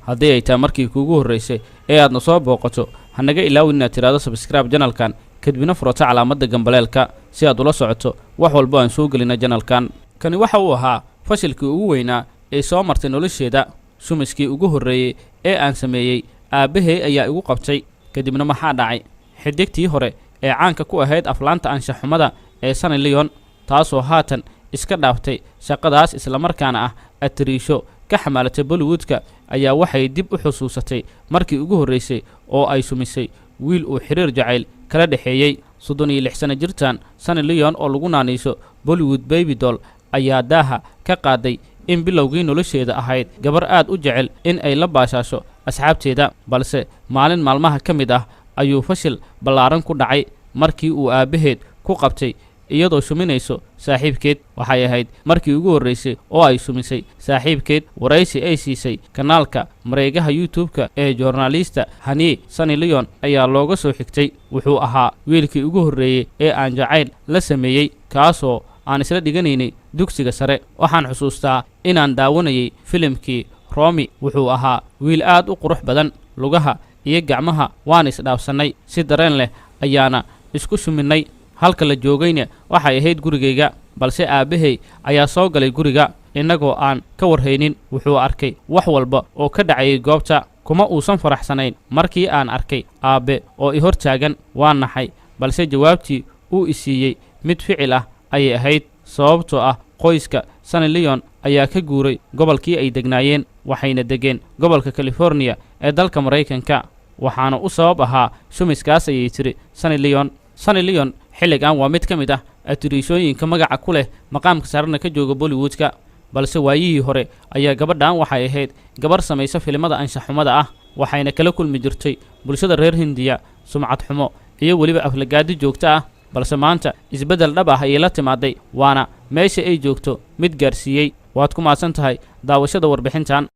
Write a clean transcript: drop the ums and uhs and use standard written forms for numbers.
Haddii ay tahay markii kuugu horraysay ee aadna soo booqato, hanaga ilaawin inaad tidhaahdo subscribe channelkan, kadibna furato calaamadda gambaleelka si aad ula socoto wax walbo aan soo gelina channelkan. Kani waxa uu ahaa fashilkii ugu weynaa ee soo martay nolosheeda. Shumiskii ugu horreeyey ee aan sameeyey, aabbahay ayaa igu qabtay. Kadibna maxaa dhacay? Xidigtii hore ee caanka ku ahayd aflaanta anshaxxumada ee Sunny Leon, taasoo haatan iska dhaaftay shaqadaas islamarkaana ah atariisho ka xamaalatay Bollywoodka, ayaa waxay dib u xusuusatay markii ugu horraysay oo ay shumisay wiil uu xiriir jacayl kala dhexeeyey. 36 sano jirtan Sunny Leon, oo lagu naaniiso Bollywood Baby Doll, ayaa daaha ka qaaday in bilowgii nolosheeda ahayd gabar aad u jecel in ay la baashaasho asxaabteeda, balse maalin maalmaha ka mid ah ayuu fashil ballaaran ku dhacay markii uu aabbaheed ku qabtay iyadoo shuminayso saaxiibkeed. Waxay ahayd markii ugu horraysay oo ay shumisay saaxiibkeed. Waraysi ay siisay kanaalka mareegaha YouTube-ka ee joornaalista Hanii, Sunny Leon ayaa looga soo xigtay: "Wuxuu ahaa wiilkii ugu horreeyey ee aan jacayl la sameeyey, kaasoo aan isla dhiganaynay dugsiga sare. Waxaan xusuustaa inaan daawanayay filimkii Romy. Wuxuu ahaa wiil aad u qurux badan. Lugaha iyo gacmaha waan isdhaafsannay, si dareen leh ayaana isku shuminnay. Halka la joogayna waxay ahayd gurigayga, balse aabbahay ayaa soo galay guriga innagoo aan ka warhaynin. Wuxuu arkay wax walba oo ka dhacayay goobta. Kuma uusan faraxsanayn. Markii aan arkay aabbe oo i hor taagan, waan naxay, balse jawaabtii uu i siiyey mid ficil ah ayay ahayd." Sababtoo ah qoyska Sunny Leon ayaa ka guuray gobolkii ay degnaayeen, waxayna degeen gobolka Californiya ee dalka Maraykanka, waxaana u sabab ahaa shumiskaas, ayay tiri Sunny Leon. Sunny Leon xilligan waa mid ka mid ah atiriishooyinka magaca ku leh, maqaamka sarena ka jooga Bollywoodka, balse waayihii hore ayaa gabadhan waxay ahayd gabar samaysa filimada anshaxxumada ah, waxayna kala kulmi jirtay bulshada reer Hindiya sumcad xumo iyo weliba aflagaadi joogto ah. Balse maanta isbeddel dhab ah ayay la timaaday, waana meesha ay joogto mid gaarsiiyey. Waad ku mahadsan tahay daawashada warbixintan.